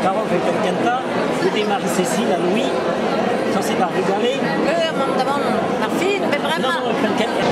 Carole e penn kentañ, goude Marie-Cécile ha Louis, sañset ar vugale. Mont da vont ar fin, pe bremañ? Non, non, penn kentañ.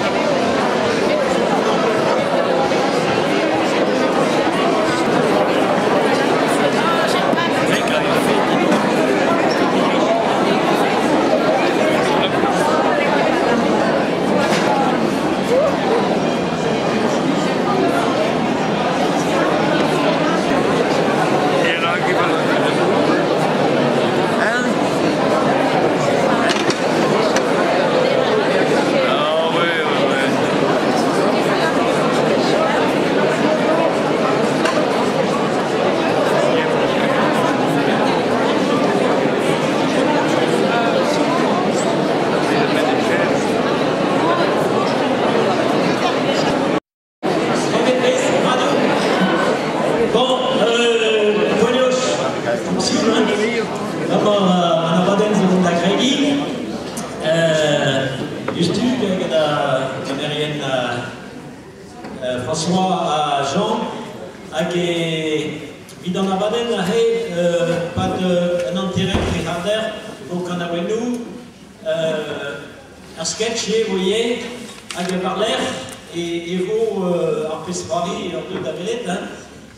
Bon, poenioch, sioul, hein. Amañ an abadenn zo da gregiñ. Diouzhtu gant ar kanerien François ha Jean hag evit an abadenn aze pad un hanterenn pe c'harter vo kanaouennoù, ur sketch eo vo ivez hag war-lerc'h e vo ar pezh-c'hoari ur deut da welet hein.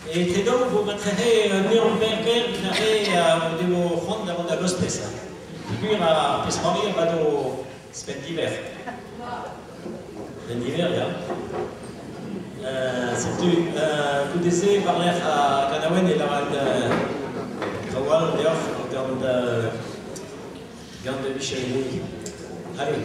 Etre daou vo matrehe un ehan berr-berr evit ar re o devo c'hoant da vont da gostez. Peogwir ar pezh-c'hoari a bado spenn diver. Spenn diver, ya. Setu, goude-se, war-lerc'h ar ganaouenn e lavaret traoù all deoc'h gant Michel Louis. Allez.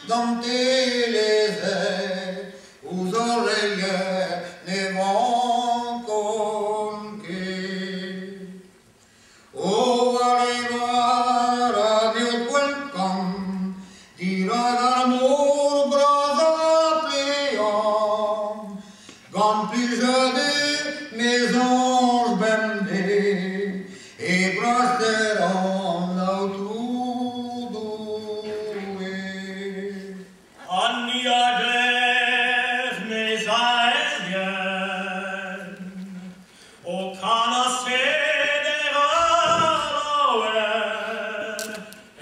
Dans tes c'hwi a glev mez aerien o kanañ seder ha laouen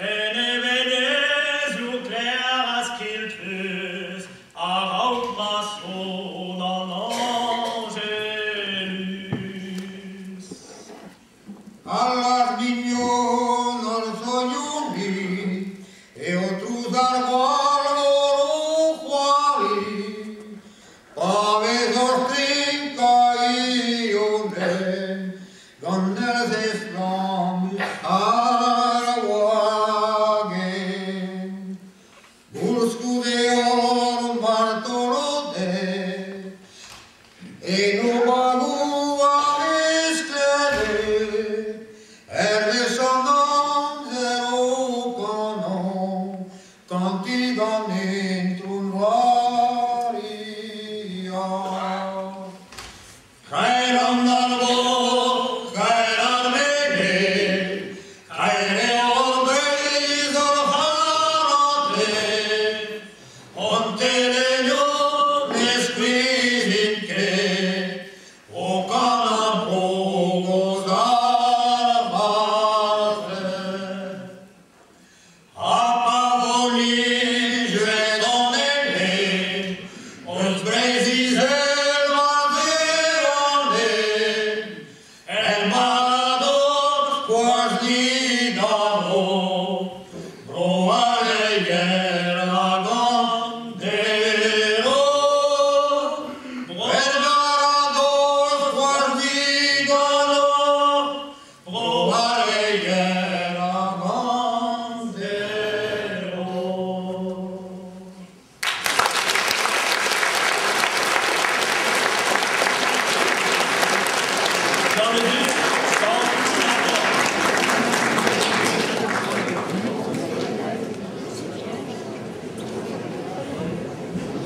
en e venezioù kaer ha skiltrus a-raok ma son an Angelus. Allaz mignon ar sonioù-ni eo trouz ar gwall-vor o c'hoari, pa vez o strinkañ eonenn gant nerzh estlammus ar wagenn. Koulskoude hor martoloded en o bagoù a vez klevet, hervez an amzer o kanañ kantik an Itron Varia. Kaer an arvor, kaer ar menez, kaer eo hor Breizh, hor c'harantez, hon telennoù ne skuizhint ket o kanañ bro gozh ar Varzhed. Ha pa vo nijet an ene eus Breizh-Izel war-zu an neñv, er baradoz skoaz ni gavo bro al reier hag an derv. Er baradoz skoaz ni gavo bro al reier hag an derv. Dans le Duc, sans accord.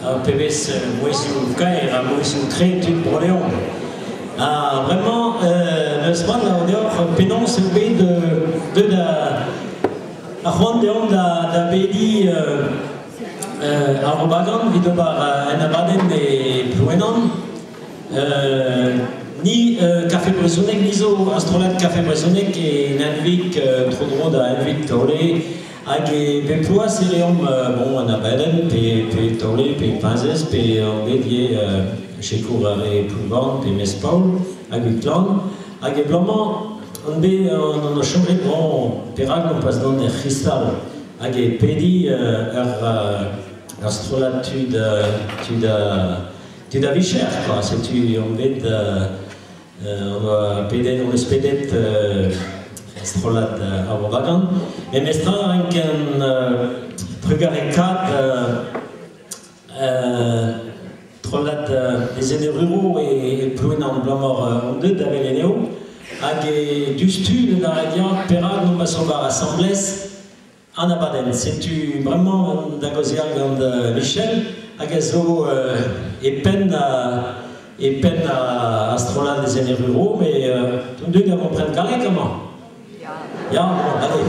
Ar pebezh mouezhioù kaer ha mouezhioù tre tud Bro-Leon. Ha bremañ n'eus c'hoant da deoc'h penaos eo bet deuet ar c'hoant deomp da bediñ ar Robagan evit ober un abadenn e Plouenan. Ni Kafe Brezhoneg, ni zo ar strollad Kafe Brezhoneg e Nenvig, tro-dro da Henvig Taole, hag e bep bloaz e reomp bon, un abadenn pe Taole, pe Peñzez, pe an bet ivez sikour ar re Plouvorn, pe Mespaol, hag Utklan. Hag e bloaz-mañ on bet on o soñjet, bon, perak on pas gant er C'hristal, hag e pediñ ur strollad tud a vicher, quoi. Setu on bet on oa pedet, on eus pedet strollad ar Robagan. Memestra renken trugarekaat strollad les Ruraux e Plouenan abalamour on deut da wel anezho hag e diouzhtu da rediañ perak n'omp pas ober asambles an abadenn. Setu bremañ da gaozeal gant Michel hag a zo e penn ar strollad des Ruraux, mais tout deut da gompren galleg amañ. Ya, bon, allez.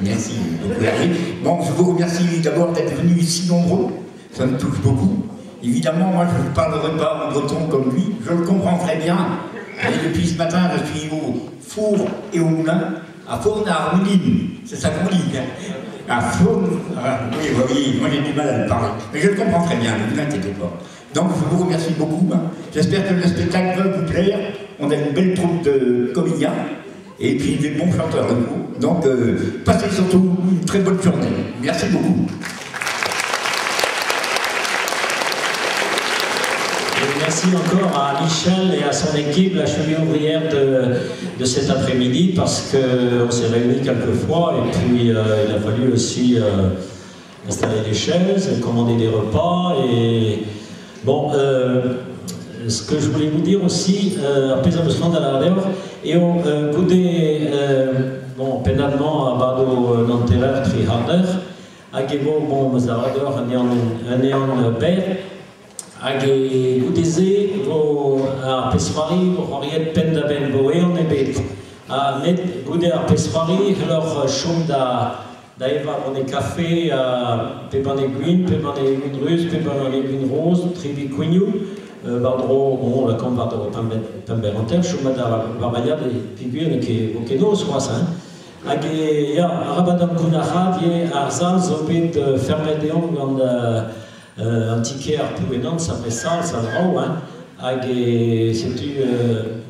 Merci beaucoup Hervé. Bon, je vous remercie d'abord d'être venus si nombreux, ça me touche beaucoup. Évidemment, moi je ne parlerai pas en breton comme lui, je le comprends très bien. Et depuis ce matin, je suis au four et au moulin, à Fourne-à-Armouline, c'est ça qu'on dit, hein. À Fourne, ah, oui, oui, moi j'ai du mal à le parler, mais je le comprends très bien, ne vous inquiétez pas. Donc je vous remercie beaucoup, hein. J'espère que le spectacle va vous plaire. On a une belle troupe de comédiens et puis des bons chanteurs de coup. Donc passez surtout une très bonne journée. Merci beaucoup. Et merci encore à Michel et à son équipe, la cheville ouvrière de cet après-midi, parce qu'on s'est réunis quelques fois et puis il a fallu aussi installer des chaises, commander des repas et bon. Ce que je voulais vous dire aussi, ar pezh am eus c'hoant da lâret deoc'h, eo goude bon, pennad-mañ a bado an hanter tri c'hard hag e vo, bon, meus da lâret deoc'h un ehan berr, hag e goude-se vo ar pezh-c'hoari vo c'hoariet penn-da-benn, vo ehan ebet. Ha met goude ar pezh-c'hoari c'helloc'h chom da da evañ banne kafe, pe banne gwin, pe banne gwin ruz, pe banne gwin roz, tribi kouignoù, war-dro, bon, lakaomp war-dro pemp hanter, chomet ar war e peogwir n'eo ket vo ket noz c'hoazh, hein. Hag e, ya, arabat ankounac'haat ivez ar sal zo bet fermet deomp gant an ti-kêr Plouenan, sapre sal, sal vrav, hein. Hag e, setu,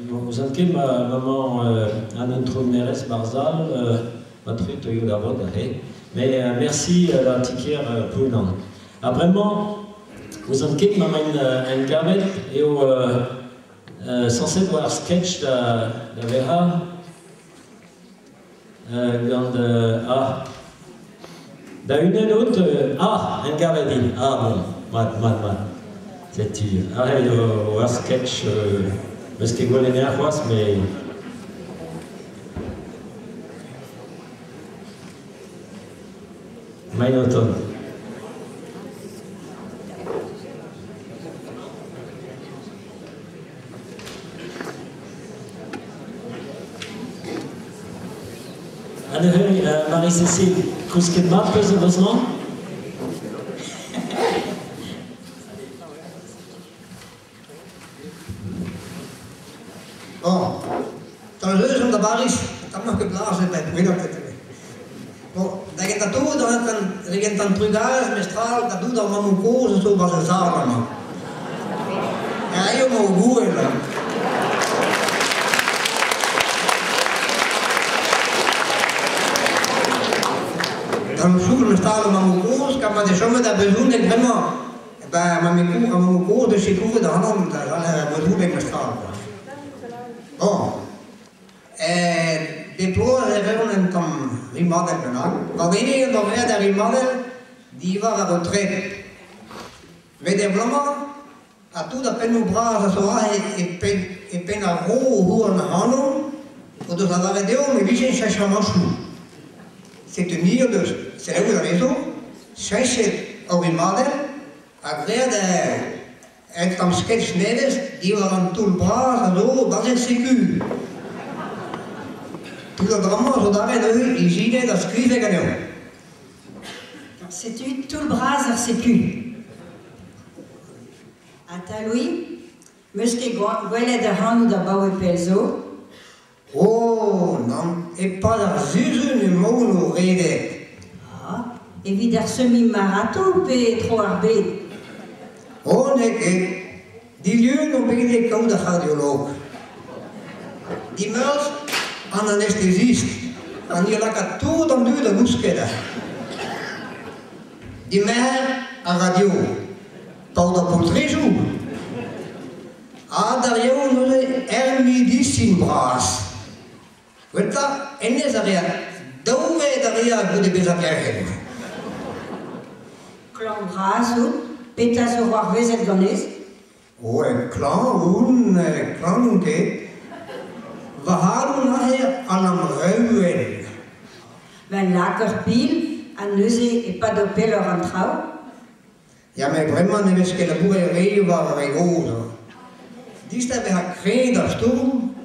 n'ouzon ket ma mañ an intron-maerez ba'r sal, matre teuio da vot aze. Mais merci da ti-kêr Plouenan. Ha bremañ, ouzon ket ma 'maint engavet, eo sañset 'oa ar sketch da vezañ gant ah da unan out ah engavet int ah bon mat mat mat setu aze eo ur sketch 'meus ket gwelet anezhañ c'hoazh met emaint o tont. Ha neuze, Marie-Cécile, kousket mat 'peus an noz-mañ? Bon, talveuz on da Bariz, tamm ket blaz ebet, gwelloc'h ket. Bon, da gentañ tout, da gentañ trugarez mestral da dout ar mammoù-kozh a zo 'barzh ar sal amañ. Eo emañ o gouel. Gant soñj mestral ar mammoù-kozh, kar ma 'dez chomet ar brezhoneg bremañ, ben ma mammoù-kozh 'deus sikouret ac'hanomp da zalc'her ar brezhoneg mestral. Bon, bep bloaz e reont un tamm rimadell bennak. Warlene on doa graet ar rimadell diwar ar retred. Met er bloaz-mañ, ha tout ar pennoù bras a zo aze e penn e penn ar vro o c'houarn ac'hanomp o deus lavaret deomp e vije cheñchamantoù. Setu ni o deus selaouet anezho, cheñchet hor rimadell ha graet un tamm sketch nevez diwar an toull bras a zo 'barzh er seku. Tout an dra-mañ zo dare neuze ijinet ha skrivet ganeomp. Setu toull bras ar seku. Ha 'ta Louis, 'meus ket gwelet ac'hanout abaoe pell zo. Oh nann, e-pad ar sizhun emaon o redek. Ah, evit ar semi-marathon pe tro ar bed? Oh n'eo ket. Dilun on bet e kaout ar c'hardiolog. Dimeurzh an anestezist, ha ni a laka tout an dud da gousket. Dimerc'her ar radio, paotr ar poltrejoù. Ha d'ar yaou neuze er medisin bras. Gwel'ta, hennezh a rea daou wech a rea goude bezañ kerc'het. Klañv bras out, petra zo c'hoarvezet ganez? Oh, klañv on, klañv on ket. Va c'halon aze a lamm reuen. Ben lak ur pil, ha neuze e-pad ho pelloc'h an traoù. Ya, met bremañ ne vez ket labouret re war ar re gozh. Distag bezañ kreñv d'ar stourm,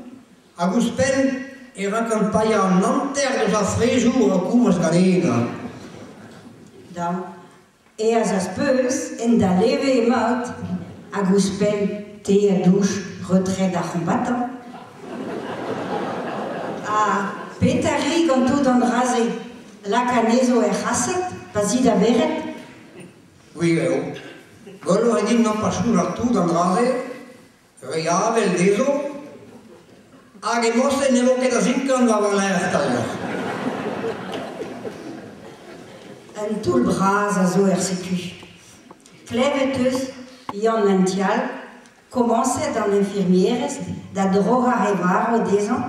hag ouzhpenn e rankan paeañ an hanter deus ar frejoù a komañs ganin. Daou. Aes az peus, en da leve emaout, hag ouzhpenn te a douch retred ar c'hombatant. Ha petra 'ri gant tout an dra-se? Lak anezho er c'hased pa 'z i da vered? Gwir eo. Gwelloc'h eo din nompas soñjal tout an dra-se, reiñ avel dezho, hag e morse ne vo ket a zinkan war va lerc'h d'ailleurs. Un toull bras a zo er setu. Klevet eus Yann Ential komañset an infirmierez da drohañ he varv dezhañ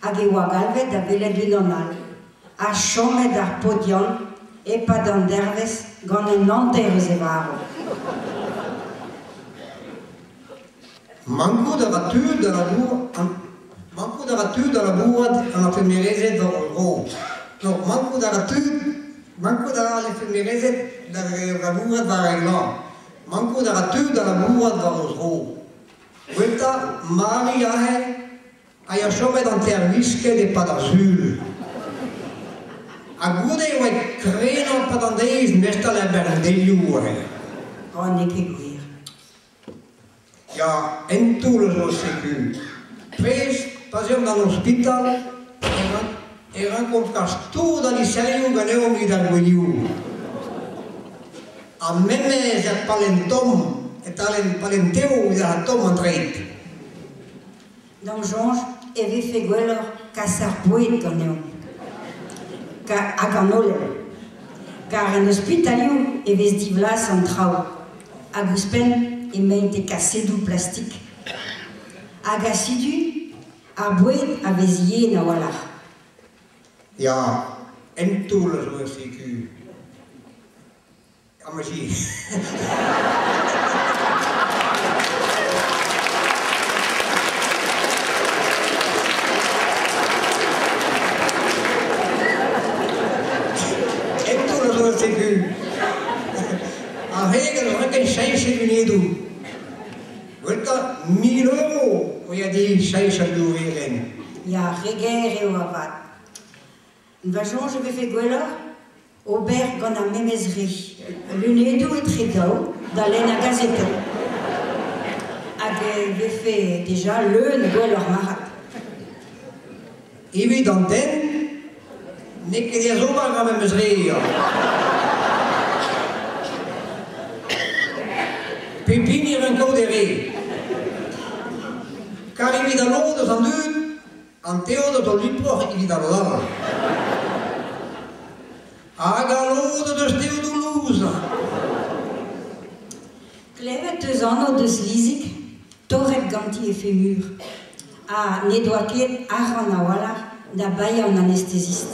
hag e oa galvet da welet unan all. Ha chomet ar paotr Yann e-pad an dervezh gant un hanter eus e varv. Mankout a ra tud da labour mankout a ra tud da labourat an infirmierezed war o zro. No, mankout a ra tud mankout a ra an infirmierezed da labourat war al lamm. Mankout a ra tud da labourat war o zro. Gwel'ta, Mari aze a ya chomet hanter-wisket e-pad ar sul. Ha goude e oa krenañ pad an deiz mestal er berndelioù aze. Oh, n'eo ket gwir. Ya, en toull eus o seku. Prest, pa 'z eomp d'an ospital, e rankomp kas tout al lizherioù ganeomp evit ar gouelioù. Ha memes er pallenn tomm, e-tal pallenn tev evit ar tomm an treid. D'am soñj e vefe gwelloc'h kas ar boued ganeomp hag an holen. Kar en ospitalioù e vez divlaz an traoù. Hag ouzhpenn emaint e kasedoù plastik. Hag asidu, ar boued a vez yen a-walc'h. Ya, un toull a zo er seku. Ha ma zi. Un toull a zo er seku. Ar regel ranket cheñch e lunedoù. Gweltañ 1000 euro o ya dit cheñch al louverenn. Ya, re ger eo avat. Va soñj e vefe gwelloc'h ober gant ar memes re. Lunedoù etre daou da lenn ar gazetenn. Hag e vefe deja leun gwelloc'h marc'had. Evit an den, n'eo ket aes ober gant memes re. Pep hini a rank kaout e re. Kar evit al lod eus an dud, an teod a zo liproc'h evit ar lod all. Hag al lod o deus teodoù lous. Klevet eus anv deus Lizig, torret ganti he femur, ha n'he doa ket arc'hant a-walc'h da baeañ an anestezist.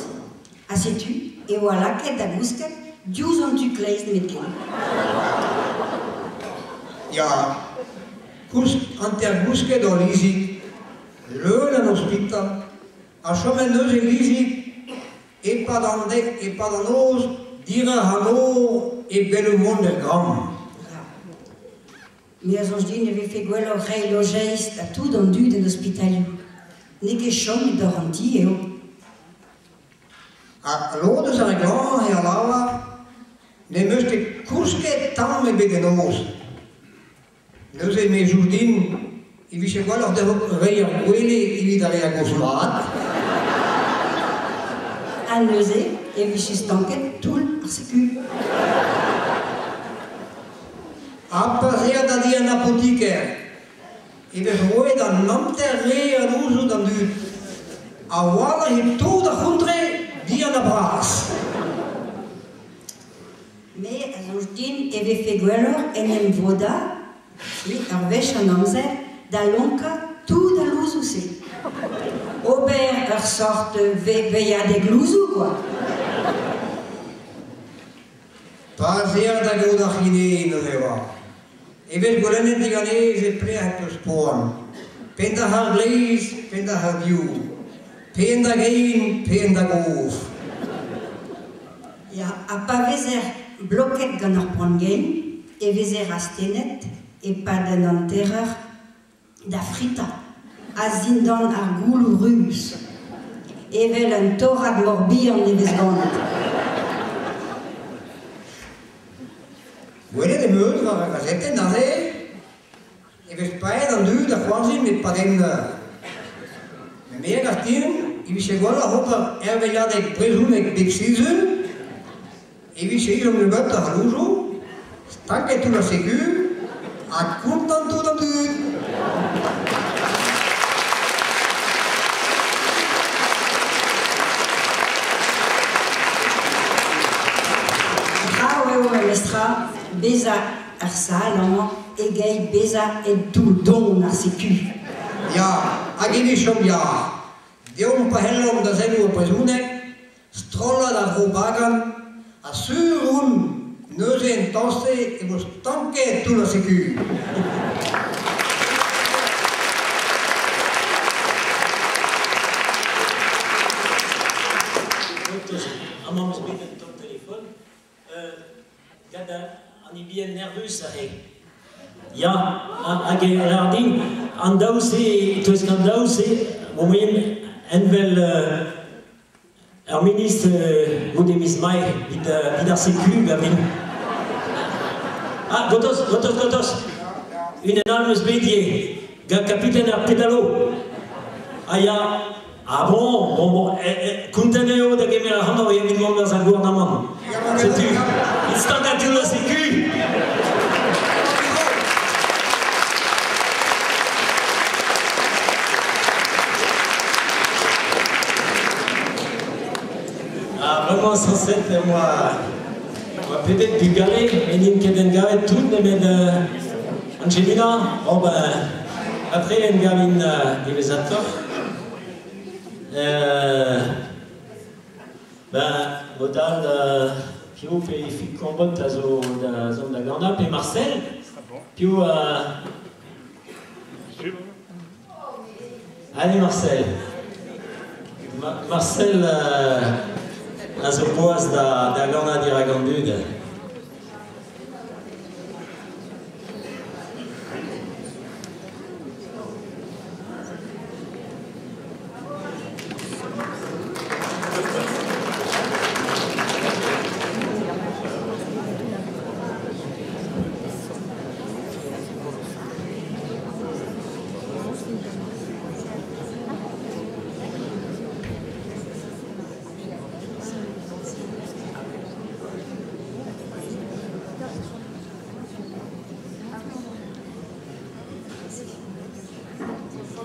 Ha setu e oa lakaet da gousket diouzh an tu kleiz nemetken. Ya, kousk hanter-gousket hor Lizig, leun an ospital, ha chomet neuze Lizig e-pad an deiz, e-pad an noz, dirak an nor e gello mont er gambr. Ya. Me a soñj din e vefe gwelloc'h reiñ lojeiz da tout an dud en ospitalioù. N'eo ket chom e dor an ti eo. Ha lod eus ar re glañv eo a lavar n'em eus ket kousket tamm ebet en noz. Neuze me soñj din e vije gwelloc'h dezho reiñ ur gwele evit ar re a gozh mat. Ha neuze e vije stanket toull ar seku. Ha pa'z eer da di an apotiker e vez roet an hanter re a louzoù d'an dud. A-walc'h eo tout ar c'hontre bihan ha bras. Me a soñj din e vefe gwelloc'h en em vodañ ur wech an amzer da lonkañ tout al louzoù-se. Ober ur sort veilhadeg louzoù kwa. Pa'z eer da gaout ar c'hine neuze oa. E vez goulennet diganez e pelec'h 'peus poan. Pe en da c'har gleiz, pe en da c'har biv. Pe en da gein, pe en da gof. Ya, ha pa vezer bloket gant ar poan-gein e vezer astennet e-pad un hantereur da fritañ a-zindan ar gouloù ruz, evel un torad mor-bihan nevez ganet. Gwelet em eus war ar gazetenn aze e vez paeet an dud da c'hoarzhin e-pad un eur. Met me a gav din e vije gwelloc'h ober erveilhadeg brezhoneg bep sizhun, e vije ezhomm nebeutoc'h a louzoù, stanket tout ar seku ha kontant tout an dud. Brav eo memestra bezañ er sal amañ e-geit bezañ en toull don ar seku. Ya, hag evit chom yac'h. Deomp pa c'hellomp da selloù ar brezhoneg, strollad ar Vro Bagan, ha sur on neuze en tañs-se e vo stanket toull ar seku. Amañ 'm eus bet un tamm telefon gant an hini nervus aze. Ya, hag e lar din, an daou-se, e-touesk an daou-se, o moaien envel Ar ministr goude miz Mae evit ar Seku gavin. Ah, gortoz, gortoz, gortoz. Unan all 'm eus bet ivez, gant kapiten ar pedalo. Ah ya, ah bon, bon, bon, kontent eo da gemer ac'hanoc'h evit mont barzh ar gouarnamant. Setu, instant la Sécu. Ah, vraiment, 107, moi, moi peut-être bugale, mais n'int ket en gavet tout, nemet Angelina, oh ben, après en gavin diwezhatoc'h. Ben, modal, piv pe Ifig Kombot a zo da zont da ganañ, pe Marcel, piv Allez Marcel. Marcel a zo boaz da ganañ dirak an dud.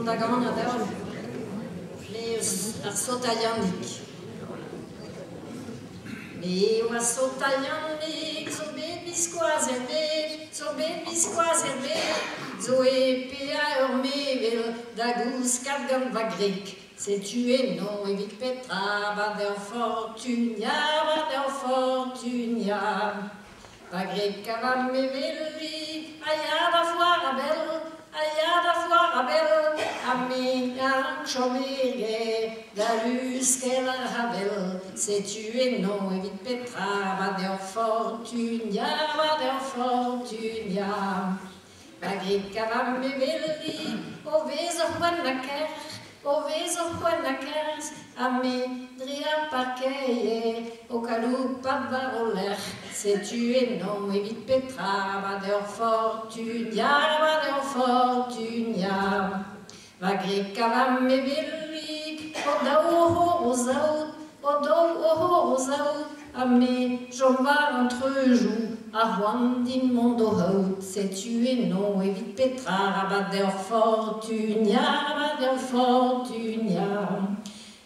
Da ganañ deomp, me eus ar sot Yannig. Me oa sot Yannig, zo bet biskoazh er bed, zo bet biskoazh er bed, zo e pea ur mevel da gouskat gant va grek. Setu eno evit petra, ba d'ur fortun ya, ba d'ur fortun ya. Va grek a va mevelli, a ya da foar a bell, a ya da foar a bell, ha me a chom er gêr da luskel ar c'havell. Setu eno evit petra, ba d'ur fortun ya, ba d'ur fortun ya. Va grek a va mevelli, o vez ur c'hoant na kerc'h, o vez ur c'hoant na kerzh, ha me dre ar parkeier, o kaloupat war o lerc'h. Setu eno evit petra, ba d'ur fortun ya, ba d'ur fortun ya. Va grek a va mevelli, o daou o o zaout, o daou o o zaout, ha me chom war an treujoù, a c'hoant din mont d'o c'haout. Setu eno evit petra, ba d'ur fortun ya, ba d'ur fortun ya.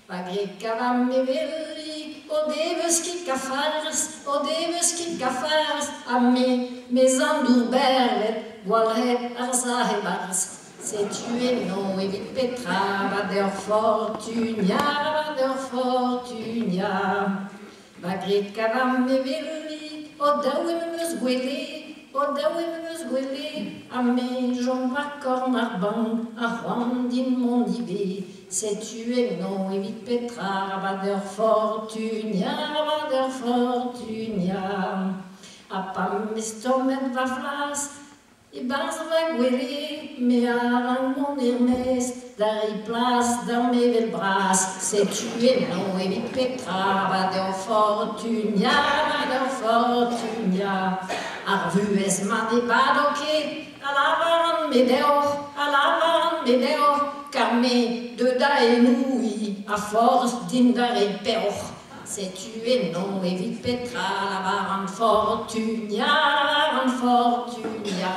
Va grek a va mevelli, o deveus kig a farz, o deveus kig a farz, ha me, mez an dour berlet, gwalc'het ar sahe barz. Setu eno evit petra, ba d'ur fortun ya, ba d'ur fortun ya. Va grek a va mevelli, o daou em eus gwele, o daou em eus gwele, ha me chom war korn ar bank, a c'hoant din mont ivez. Setu eno evit petra, ba d'ur fortun ya, ba d'ur fortun ya. Ha pa 'm eus tommet va flas, e-barzh va gwele, me a rank mont er-maez, da reiñ plas d'ar mevel bras. Setu eno evit petra, ba d'ur fortun ya, ba d'ur fortun ya. Ar vuhez ma ne bado ket, a lavaran me deoc'h, a lavaran me deoc'h, kar me deu da enouiñ, a forzh din da reiñ peoc'h. Setu eno evit petra, lavaran fortun ya, lavaran fortun ya.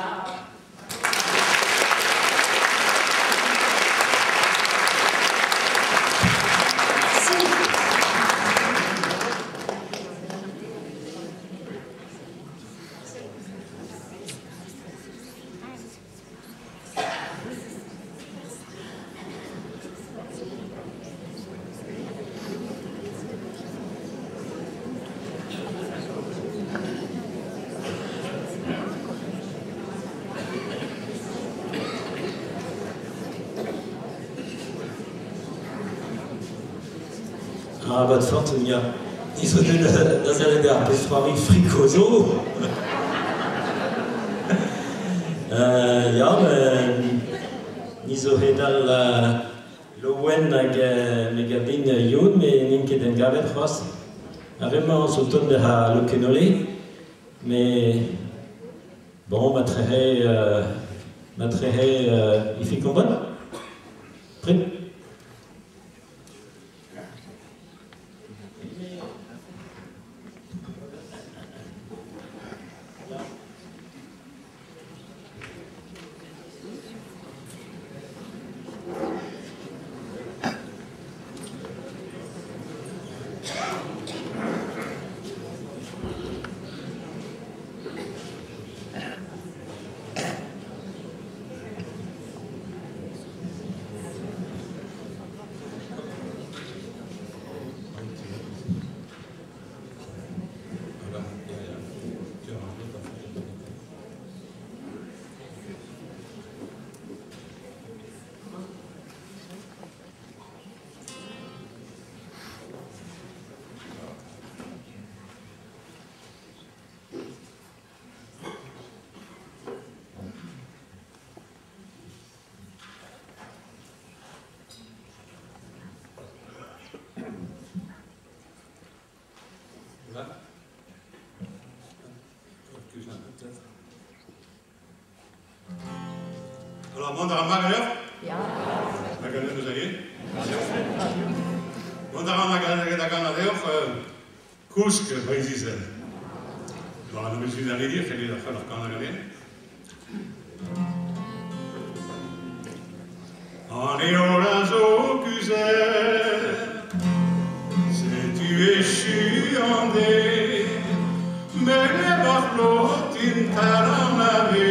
Ah, bat fortun ya. Ni zo deut da sellet ar pezh c'hoari frikozo. Ya, ni zo hedal Lowen hag me gavin Youn, me n'int ket en gavet c'hoazh. Ar re-mañ zo tont da Lokenole, mais bon, ma trehe ifi kombat. Prêt? Alors, mont a ra maganer? Maganer nous alliez? Mont a ra maganer da gant a kousk Breizh-Izel. Alors, an eus vit a ledir, c'hellit ar c'hell ar gant a ganer. An eol a zo kuzel, setu echu an de, mele war plotin tal an ave.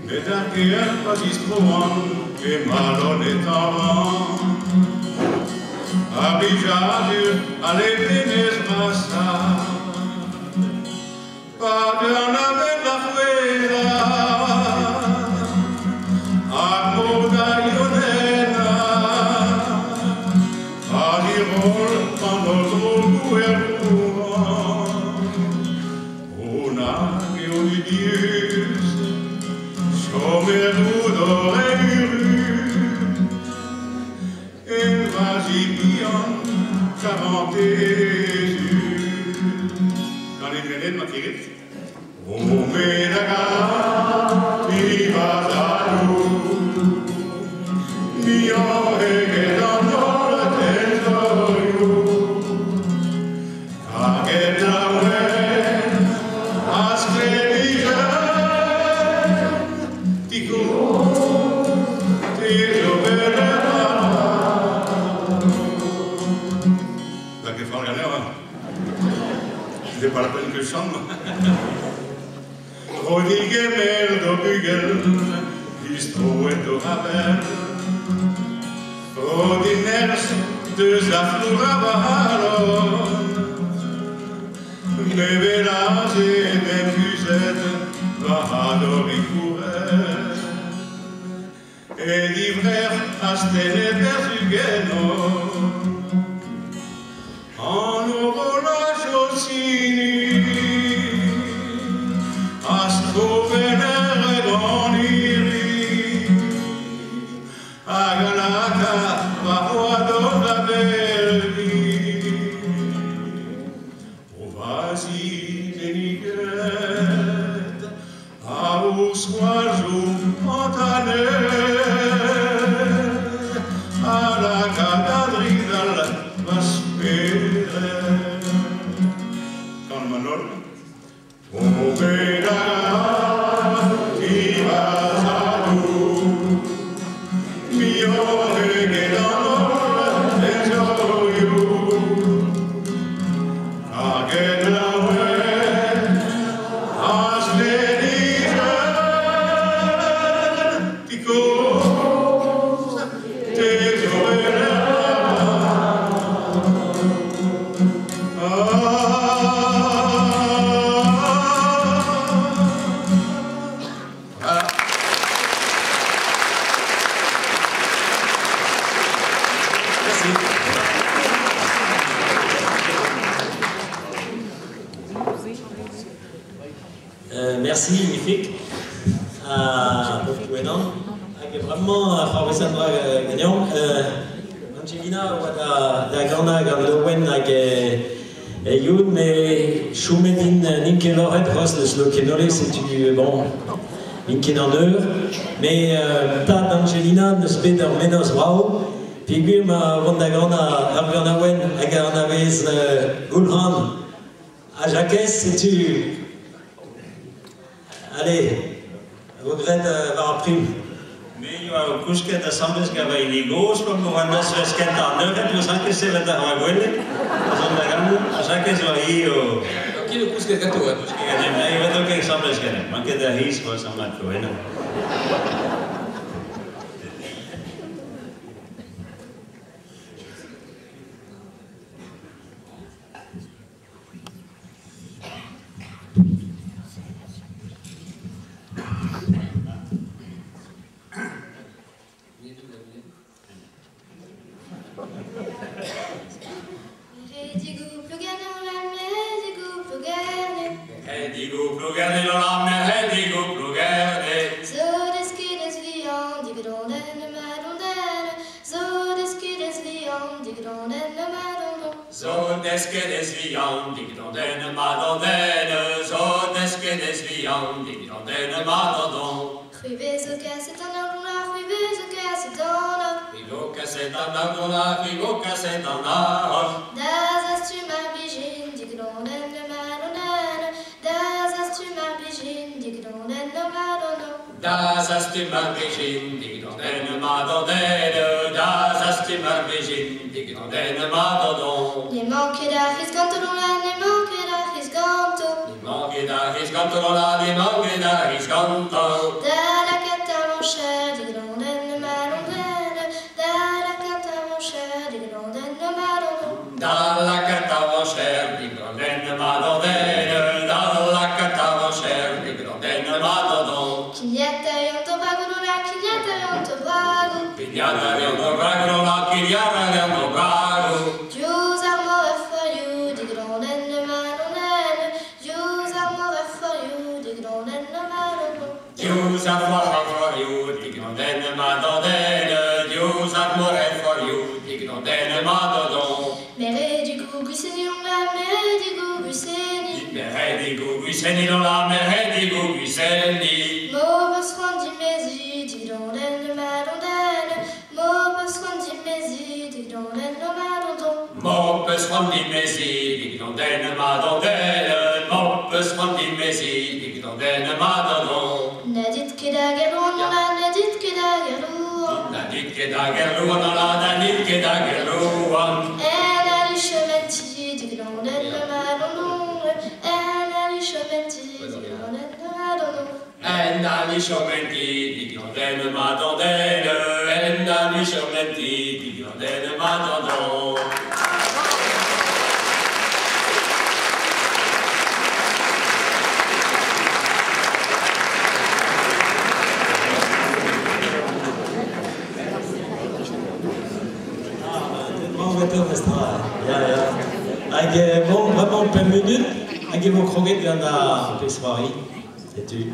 Met ar ger pa zistroan, e malon et an. A blijadur a levenez brasa Pa an avel da c'hweza Hag mor da ionenna A dirol an holl zrogoù er vro-mañ O nag eo dudius Chom er goudor eürus E va zibihan karantezus Gant e drenet ma kirit O me da gar ti va zadou Muioc'h eget an holl tenzorioù Karget laouen ha sklêrijenn Ti kozh te zo bet er Da ket fall ganeoc'h, hein. C'est pas la peine que je chante, moi. Rodigemer d'o bugel, distroet d'o ravel. Rodinerz deus ar flour a valon. Me velaz e dem kuzhet va ador e kouret. E divrec'h astennet er zugenno. An horolaj o sini a skovener gant iri hag a laka va oador da verdi O vazi beniget a o skoajo entanet a laka da dridal va spered Gant Manol O me da ti va zadou Muioc'h eget an holl tenzorioù Karget laouen ha sklêrijenn Ti kozh te zo bet er Merci. Merci, magnifique. Paul Hag vraiment Fabrice Andra gagnant. Angelina oa da gana gant Lowen hag e youn, me choumet din n'int ket loc'het c'hoazh deus Lokenole, setu bon, n'int ket an eur. Mais tad Angelina neus bet ur mennozh brav, peogwir ma vont da gana ar ganaouenn hag an avez Goulc'han ha Jakez, setu... Allez, regret war ar prim. Me ioa o kousket asambles gant va hini gozh, pa m'oa an nozvezh kentañ an eured, n'eus ket sevet ar va gwelet, az an da gant, ha Jakez oa hi o... Ket o kousket ganto, hein. Kousket ganin, ne oa ket asambles ganin, manket a hiz c'hoazh an mat eno. Da la cata mon cher, Pignata reant o brago nola, pignata reant o brago. Pignata reant o brago nola, pignata reant o brago. Diouz ar mor a forio, diglonen le malonen. Diouz ar mor a forio, diglonen le malonen. Diouz ar mor a forio, diglonen le malonen. Diouz ar mor a forio, diglonen le malonen. Mere du gouguseni on la, mere du gouguseni. Mere du gouguseni on la, mere du gouguseni. Mo peus c'hoant dimezi, diglonen le malonen. Mo peus c'hoant dimezi, diglonen le malonen. Mo peus c'hoant dimezi, diglonen le malonen. Mo peus c'hoant dimezi, diglonen le malonen. Na dit ket da gerlouan on la, na dit ket da gerlouan. Na dit ket da gerlouan on la, na dit ket da gerlouan. En ali chomenti, diglonen le malonon. En ali chomenti, diglonen le malonon. En ali chomenti, diglonen le malonen. En ali chomenti, diglonen le malonon. Ya, ya. Hag bon, vraiment pemp munut, hag e vo kroget gant ar pezh c'hoari. Setu.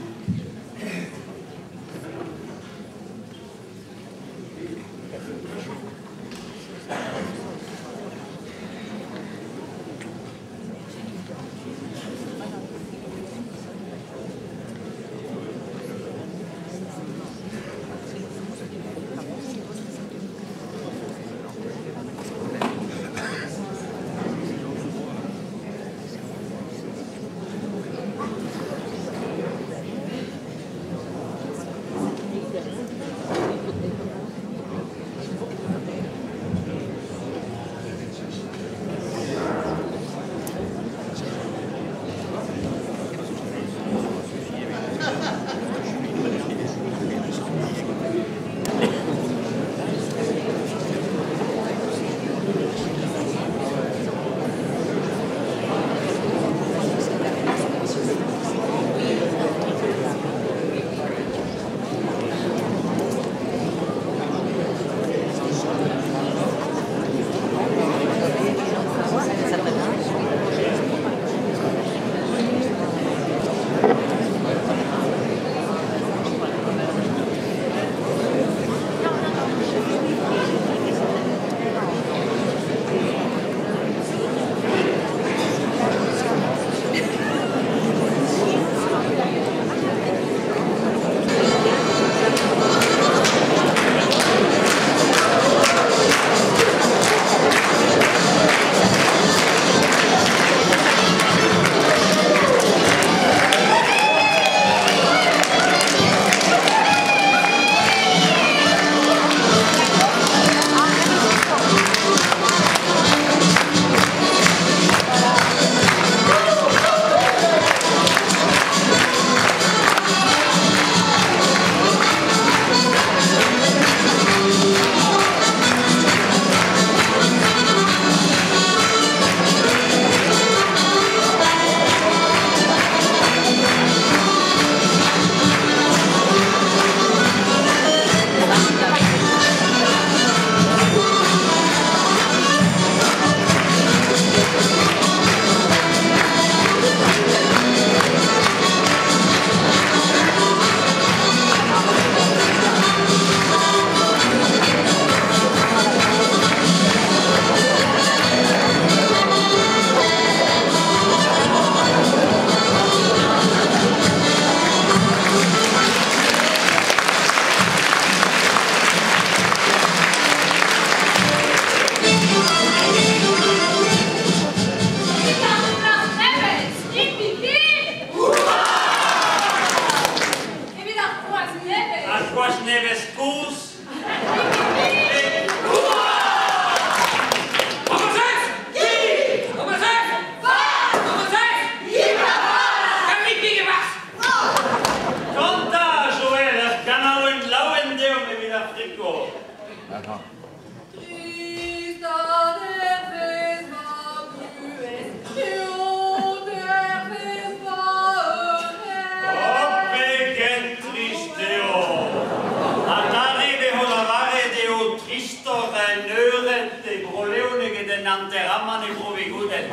enterramant e Bro-Vigouden.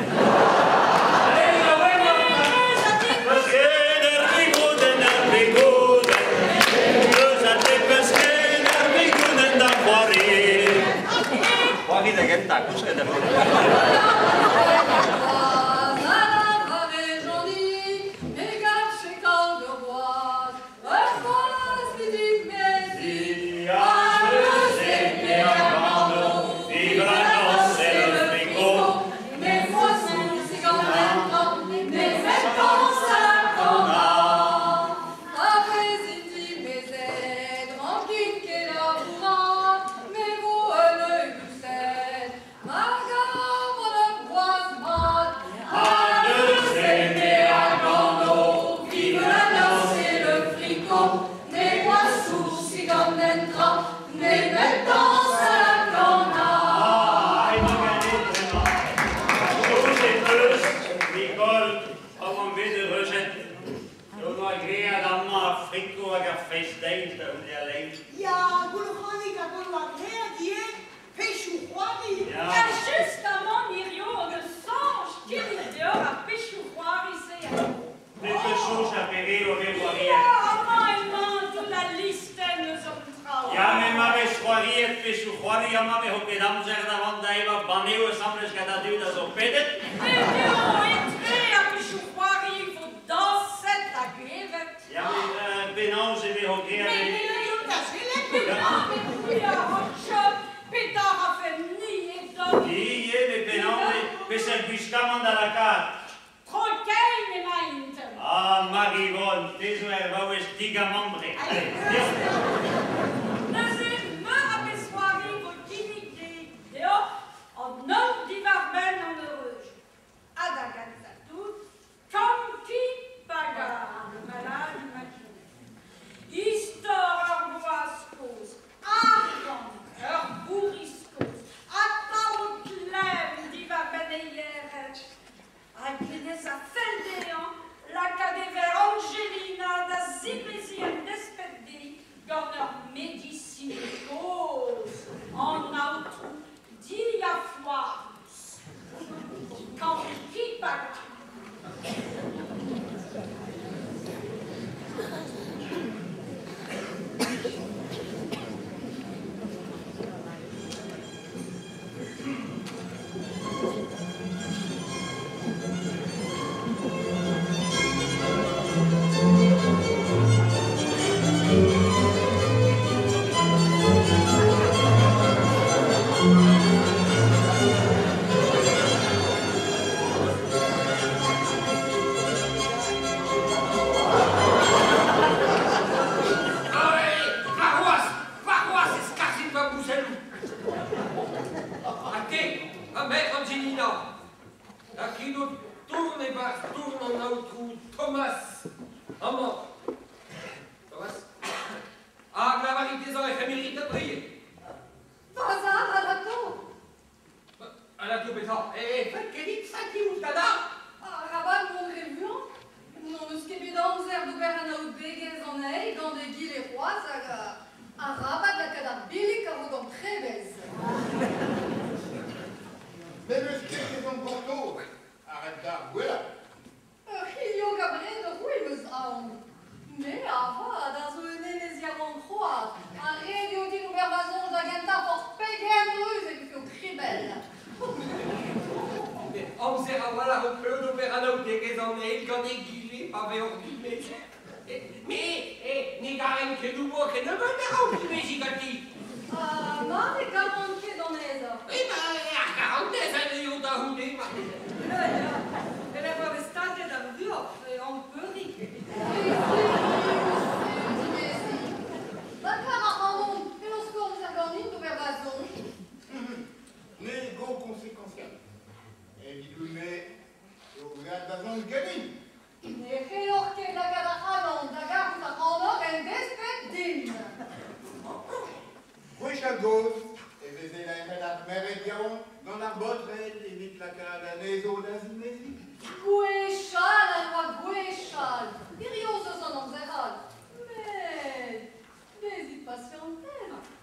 Allez, la wena! Pesken ar Vigouden, ar Vigouden, eus a te pesken ar Vigouden da c'hoari. C'hoari da gentañ, kousket da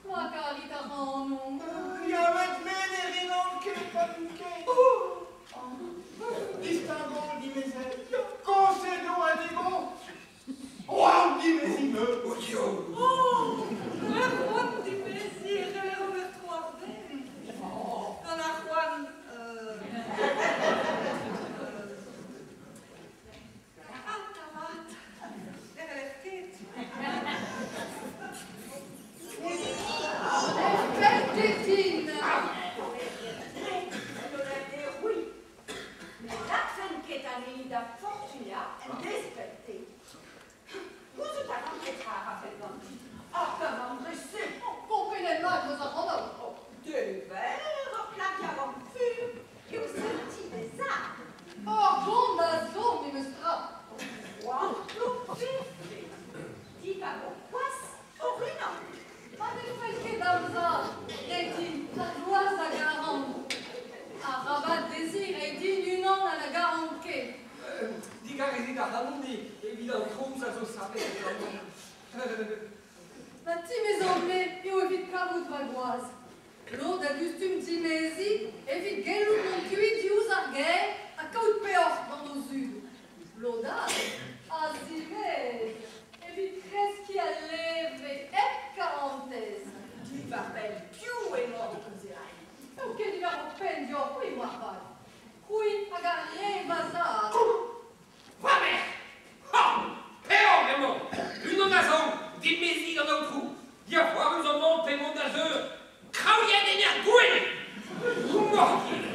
Ma carita, non. Ya met me ne rin an ket pa ket. me. Oh, ar c'hoant dimezi e c'heller ober tro ar bed. Gant ar c'hoant... Karat avat, ne c'heller ket. Ne fell ket din. Ne lakfen ket anezhi da fortunañ en desped dezhi. Gouzout a ran petra a rafen ganti. Ar gant-se, komprenet mat eus ar c'hanol. Dever ur plac'h yaouank fur eo sentiñ e zad. Ur gont a zo memes tra. C'hoant ho pefe. Dibab ho kwaz hoc'h-unan. Ma ne fell ket d'am zad reiñ din ar gwaz a garan. Arabat dezhi reiñ din unan ha na garan ket. Digarezit ac'hanon evit an trouz a zo savet ganin. Ma timezan-me eo evit kavout va gwaz. Lod a gustum dimeziñ evit gellout mont kuit diouzh ar gêr ha kaout peoc'h gant o zud. Lod all a zimez evit kreskiñ al leve hep karantez. Diwar-benn piv emañ o komz-se? N'eo ket diwar ho penn deoc'h, c'hwi moarvat. C'hwi hag ar re va zad. Va merc'h! Ha! Peoc'h emañ! Unan a zo dimeziñ d'an aotrou. Diafoarus amañ p'emañ da zeur. Kraouiet en er gouel! Mortier!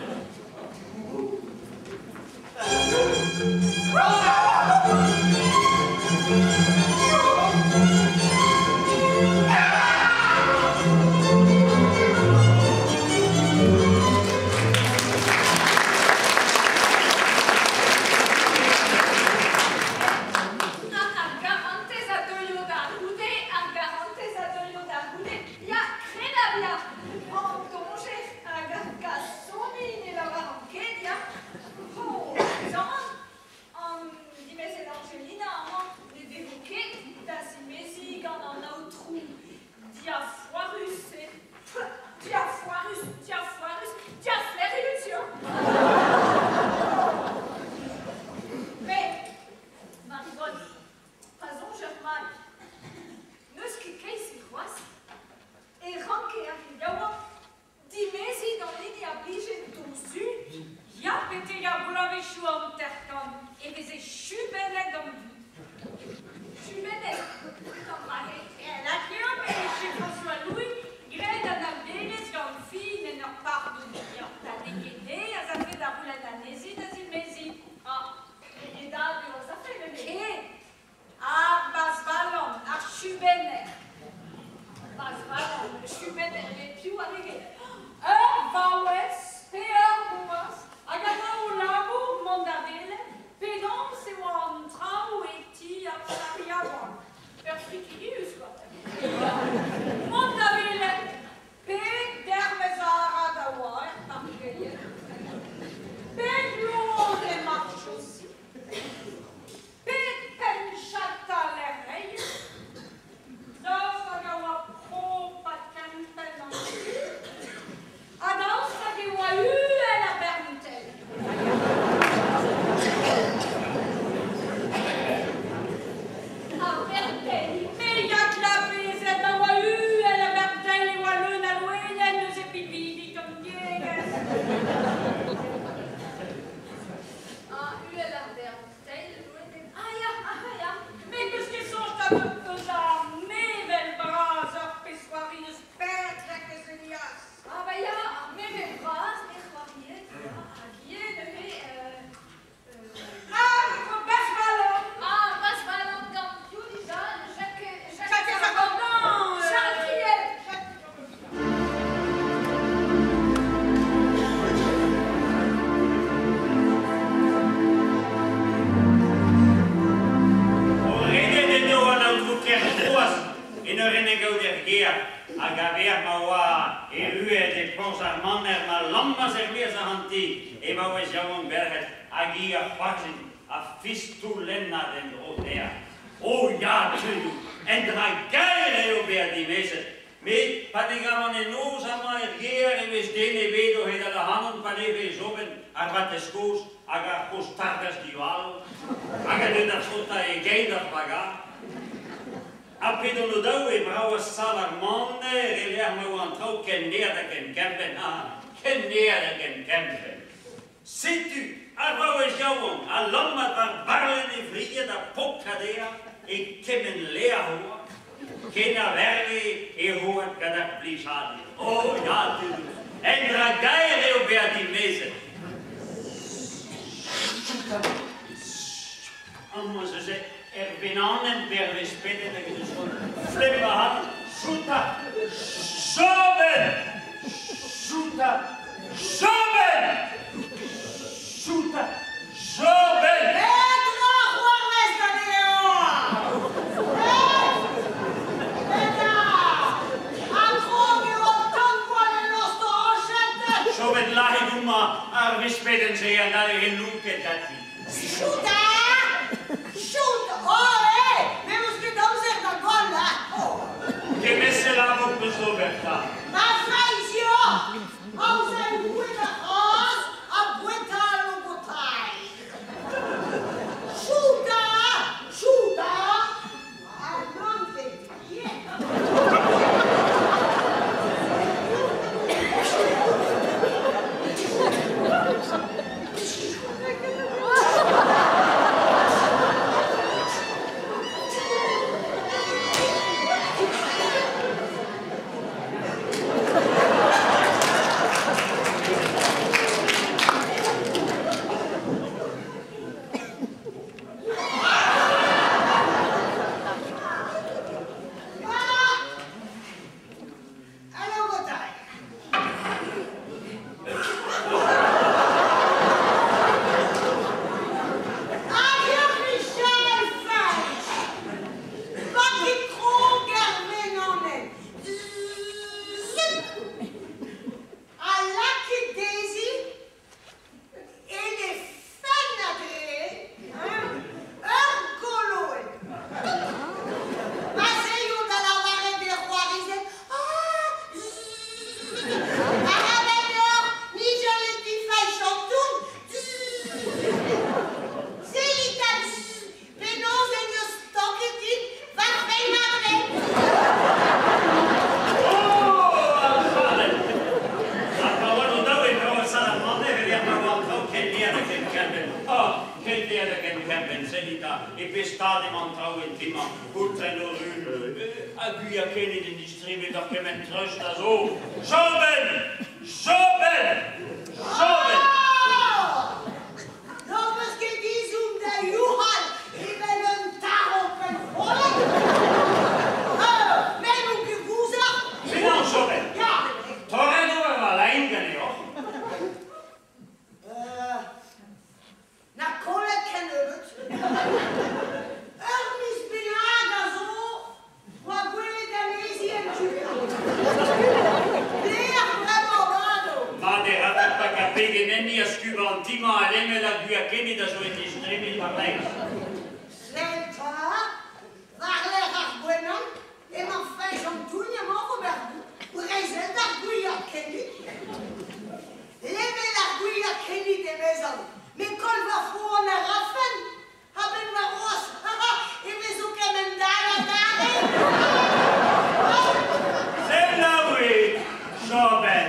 Ar garantez a deuio da c'houde, ar garantez a deuio da c'houde. Ya, kredabl ya. An dañjer hag ar gasoni ne lavaran ket, ya. Oh, Zan, an dimezell Angelina amañ ne devo ket da zimeziñ gant an aotrou diafoarus-se. Diafoarus, diafoarus, diaflerius, ya. Met, Marivonne, pa soñjer mat, n'eus ket keit-se c'hoazh e ranke ar re yaouank dimeziñ d'an hini a blije d'o zud. Ya, betek ar bloavezhioù 50 e veze chubennet an dud. Chubennet an dra-se. Lakaomp e vije François Louis graet anaoudegezh gant Fin en ur pardon. Ya, ta n'eo ket he az afe da c'houlenn anezhi da zimeziñ. Ah, e dad eo az afe neuze. Ket! Ar bazhvalan, ar chubenner. Bazhvalan, chubenner, met piv a veze? Ur vaouez pe ur gwaz hag a oa o labour mont da welet penaos e oa an traoù e ti ar plac'h yaouank. Ur frikirius, quoi. Mont da welet pet dervezh arat a oa er parkeier, pet loen e marchosi, pet penn chatal er reier, daoust hag a oa prop ha kempenn an ti, ha daoust hag e oa uhel ar bern-teil. Ar bern-teil. Me ya klapezet ma oa uhel ar bern-teil e oa leun a loened neuze pinvidik an tiegezh. Ah, uhel ar bern-teil, loened. Ah ya, ah ya. Met n'eus ket soñj da eus ar mevel bras ur pezh c'hoari eus Petrek eus Elias. Ah bah ya, ar mevel bras, me c'hoariet, ya, hag ivez neuze... Ah, Bazhvalan! Ah, Bazhvalan gant piv dija? Jacques... Jacques Ragondan! Charles Priel. O redet edo an aotrou Kergroaz en ur en gaout er gêr hag a-vec'h ma oa erruet e porzh ar maner ma lammas er-maez ac'hanti e vaouez yaouank Berc'hed hag hi a c'hoarzhin ha fistoulennat en-dro dezhañ. O ya, tudoù, un dra gaer eo bezañ dimezet. Met pa ne gavan en noz amañ er gêr e vez den ebet o c'hedal ac'hanon pa ne vez ober ar vatezh kozh hag ar c'hozh targazh divalo hag a deu da frotañ e gein d'ar bagad. pedon o daou e brao a sal ar maner e lec'h ma oa an traoù ken neat hag ken kempenn, ah, ken neat hag ken kempenn. Setu, ar vaouez yaouank a lammat war barlenn e vriad ha pokañ dezhañ e kement lec'h oa, ken a verve e road gant ar blijadur. Oh ya, tudoù, un dra gaer eo bezañ dimezet. Amañ ez eus er benanenn bervez pedet hag ez eus c'hoant flemm ac'hanon. Chouta! Jobenn! Chouta! Jobenn! Chouta! Jobenn! Petra c'hoarvez ganeoc'h? Petra? Ha krog eo an tan-gwall el lost orañjed? Jobenn lazhet homañ ar vespedenn-se ha n'haller he lonket ganti. Chouta! Chout! Oh, eh! Me 'meus ket amzer da goll, hein! Oh! Kement-se labour 'peus d'ober 'ta. Ma feiz eo! Aozañ boued ar c'hazh ha boueta al logotailh. Chouta! Chouta! Ha nann ket ivez. Al logotailh. Hag ur Michel Fañch! Pa ket krog er venanenn. Zut! Ha lakit dezhi en he fenn a-dre, hein, ur goloenn. Ma 'z eio da lavaret d'he c'hoarezed, Ah! Zut! Arabat deoc'h nijal e ti Fañch an Tougn. Sellit ha penaos en deus stanket dit va fenn a-dre. Oh, ar chadenn! Ha pa oan o daou e brao a sal ar maner e lec'h ma oa an traoù ken neat ha ken kempenn. Ah, ken neat ha ken kempenn, sellit 'ta, e pe stad emañ an traoù en ti-mañ, poultrenn o ru, ha gwir kened en distribuet ar kement treust a zo. Jobenn! Jobenn! Jobenn! Ah! N'ho peus ket ezhomm da youc'hal evel un tarv pennfollet. Me n'on ket vouzar. Penaos, Jobenn? Ya. Torret eo ar valaenn ganeoc'h? Na kollet kennebeut. Ur miz bennak a zo oa gwelet anezhi en tu. Berr bremañ 'vat eo. Mat e rafer pakañ pegen enni ha skubañ an ti-mañ ha lemel ar gwiakened a zo e tistremit war-laez. Sell 'ta, war-lerc'h ar gwenan emañ Fañch an Tougn amañ oc'h ober brezel d'ar gwiakennig. Lemel ar gwiakennig, emezan, met koll va foan a rafen a-benn warc'hoazh e vezo kemend-all adarre. Selaouit, Jobenn.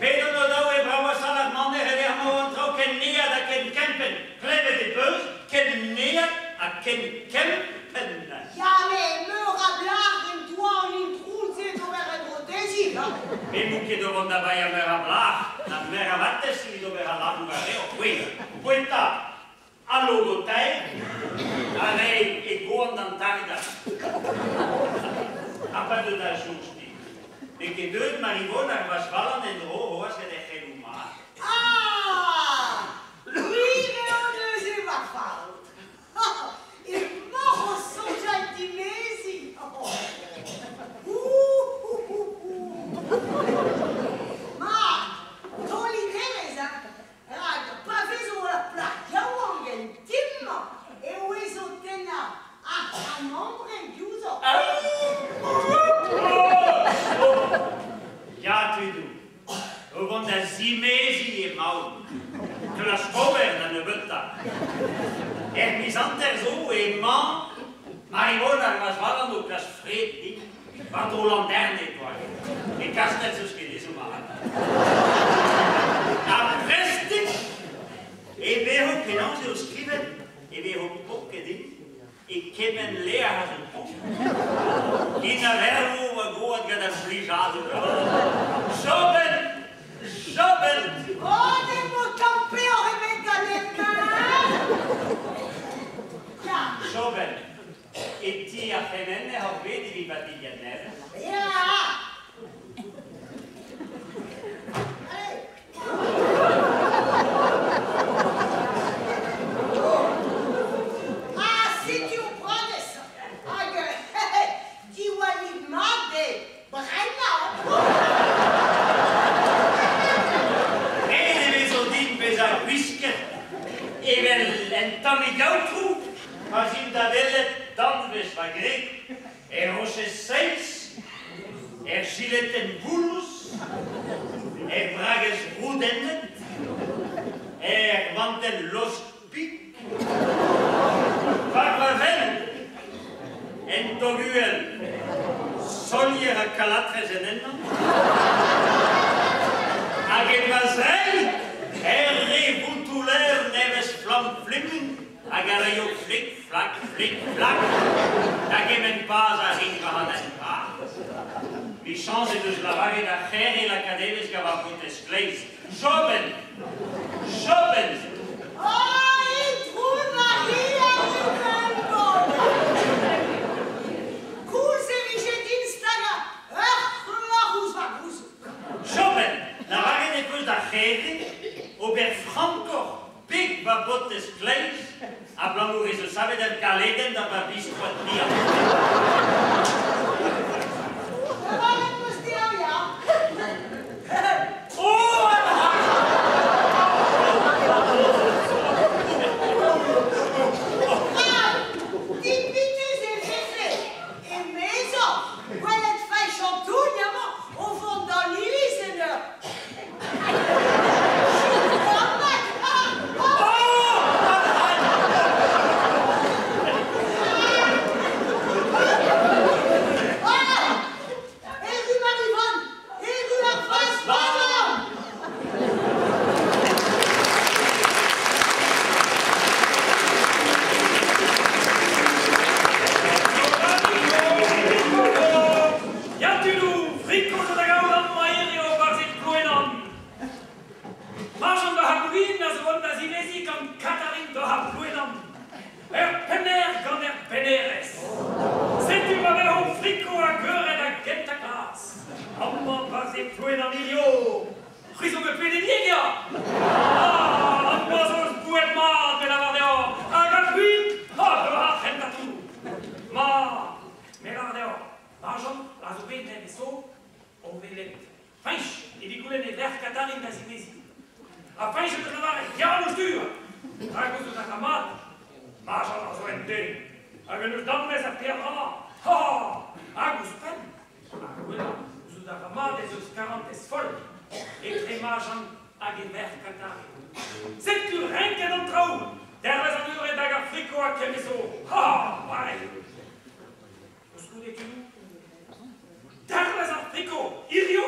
P'edon o-daou e bravañ sal ar maner e lec'h ma oa an traoù ken neat ha ken kempenn. Klevet e peus, ken neat ha ken kempenn. Ya, met meur a blac'h en doa an intron-se d'ober en-dro dezhi, ha. Me 'mo ket o vont da baeañ meur a blac'h na meur a vatezh evit ober al labour a reoc'h. C'hwi, boueta al logotaer a rae e goan d'an targazh. Ha pa deu da soñj dit, n'eo ket deuet Marivon ar vazhvalan en-dro c'hoazh gant he c'heloù mat. Ah! Gwir eo neuze va faotr. Emaoc'h o soñjal dimeziñ. Mat, taolit evezh, hein, rak pa vezo ur plac'h yaouank en ti-mañ e ouezo tennañ ar c'hamambren diouzhoc'h. Ya, tudoù, o vont da Kafalan o klask fred din, war-dro Landerne doa. E Kastell 'z eus ket ezhomm avat. Ha prestik e vezo penaos eo skrivet e vezo poket din e kement lec'h a zo tro. Ken a vervo va gwad gant ar blijadur. Jobenn! Jobenn! Oh, ne vo tamm peoc'h ebet ganen, Ya. Jobenn, e ti ar c'hemener oc'h bet evit va dilhad nevez? Ya! Allez! Ah, setu ho pranez! Hag diwallit mat d'he bremañ! Ret e vezo din bezañ gwisket evel un tammig aotrou pa'z in da welet danvez va gwreg er roched seiz, er jiletenn voulouz, er bragez roudennet, er vantell lost-pik, war va fenn, en tog uhel, solier ha kalatrez en ennañ, hag en va zreid er re voutoù-lêr nevez-flamm-flimmin hag a raio flik-flak, flik-flak da gement paz a rin war an hent bras. Michañs he deus lavaret ar c'here lakaat evezh gant va botez kleiz. Jobenn! Jobenn! Oh, Itron Maria Rumengon! Koulz e vije din stagañ ur c'hloc'h ouzh va gouzoug. Jobenn! Lavaret he peus d'ar c'here ober frankoc'h beg va botez kleiz abalamour ez eus savet ur galedenn da va bistroad bihan. Lavaret 'peus dezhañ, ya. Oh, Ah, dipitus e vefe, emezañ, gwelet Fañch an Tougn amañ o vont d'an iliz en ur Choukammat! Ah! Erru Marivonne! Erru ar vazh-valan! Ya tudoù, friko zo da gaout amañ hirio 'barzh Plouenan. Marjan da Halloween a zo vont da zimeziñ gant Katarin doc'h ar Plouenan. Ur penner gant ur pennerez. Setu ma vezo friko hag eured a gentañ klas. Amañ 'barzh Plouenan hirio. C'hwi zo bet pedet ya? Ah, amañ zo eus boued mat, me lavar deoc'h. Hag ar gwin, ah, doc'h ar c'hentañ tout. Ma, me lavar deoc'h, Marjan a zo bet nevez zo o welet Fañch evit goulenn e verc'h Katarin da zimeziñ. Ha Fañch en deus lavaret ya ouzh-tu! Rak gouzout a ra mat, Marjan a zo un den hag en deus danvez ha peadra. Ha! Hag ouzhpenn, ar gwellañ, gouzout a ra mat ez eus karantez foll etre Marjan hag e verc'h Katarin. Setu renket an traoù, dervez an eured hag ar friko ha kement zo. Ha! Bare! Koulskoude tudoù, dervez ar friko hirio,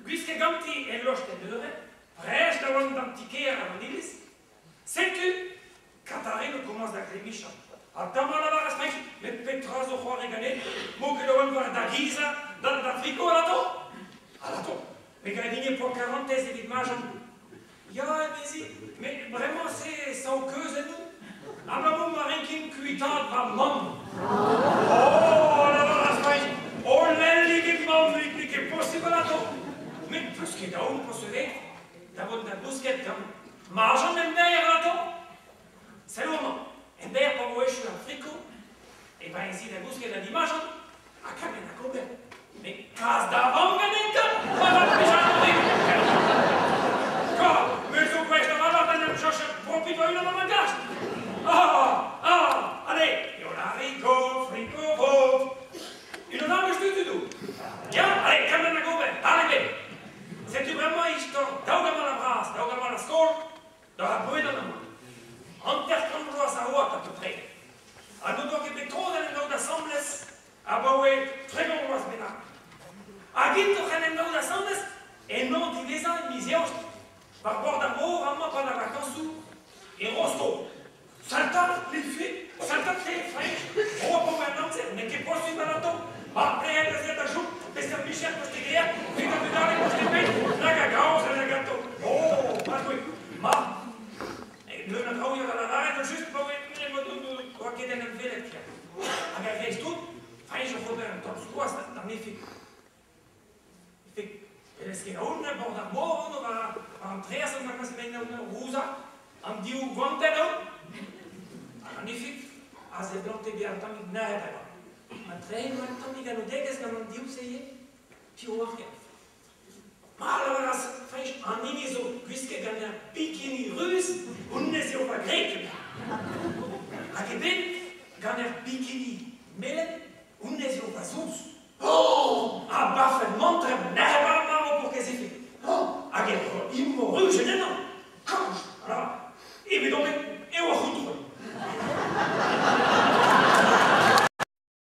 gwisket ganti e lost en eured, prest da vont d'an ti-kêr ha d'an iliz, setu Katarin o komañs da glemmichañ. Ha damañ lavaras Fañch, met petra zo c'hoari ganin? Mo ket oan war da gizañ d'ar friko alato? Alato, me gav din e poa karantez evit Marjan. Ya, emezi, met bremañ se sav keuz ennout. Abalamour ma renkin kuitaat va mamm. Oh, a lavaras Fañch, o lellig e mamm n'eo ket posibl ato. Met peus ket aon posede da vont da gousket gant Marjan emberr ato? Sell amañ, emberr pa vo echu ar friko, e va ez i da gousket da di Marjan, ha kavet hag ober. Met kas da vamm ganin ma va plijadur din. Ka, me zo gouest da lavar d'en em chochet propit va-unan gant ma gast. Ah, ah, allez, eo la friko, friko vo. Unan all eus tudoù. Ya, allez, kement hag ober, dale bet. Setu bremañ istor daou gamal a vras, daou gamal a skol, da ar bouedan amañ. 50 vloaz a oad à peu près. Ha n'o doa ket bet tro d'en em gaout asambles. Feij oc'h ober un tamm skoaz d'an Efig. Efig, welez ket aon bord ar mor on war an traezh an ma semen an rouzañ an div goantenn aon. Hag an Efig a seblante bezañ un tammig nec'het bremañ. Ma treiñ un tammig aloudegezh gant an div-se ivez, piv oar ket. Ma lavaras Feij, an hini zo gwisket gant ur bikini ruz, honnezh eo va gwreg. Hag eben gant ur bikini melen, honnezh eo va zous. Oh! Ha bafen mantret nec'het war ar marv pour kezifig. Oh! Hag e imor ruz ennañ.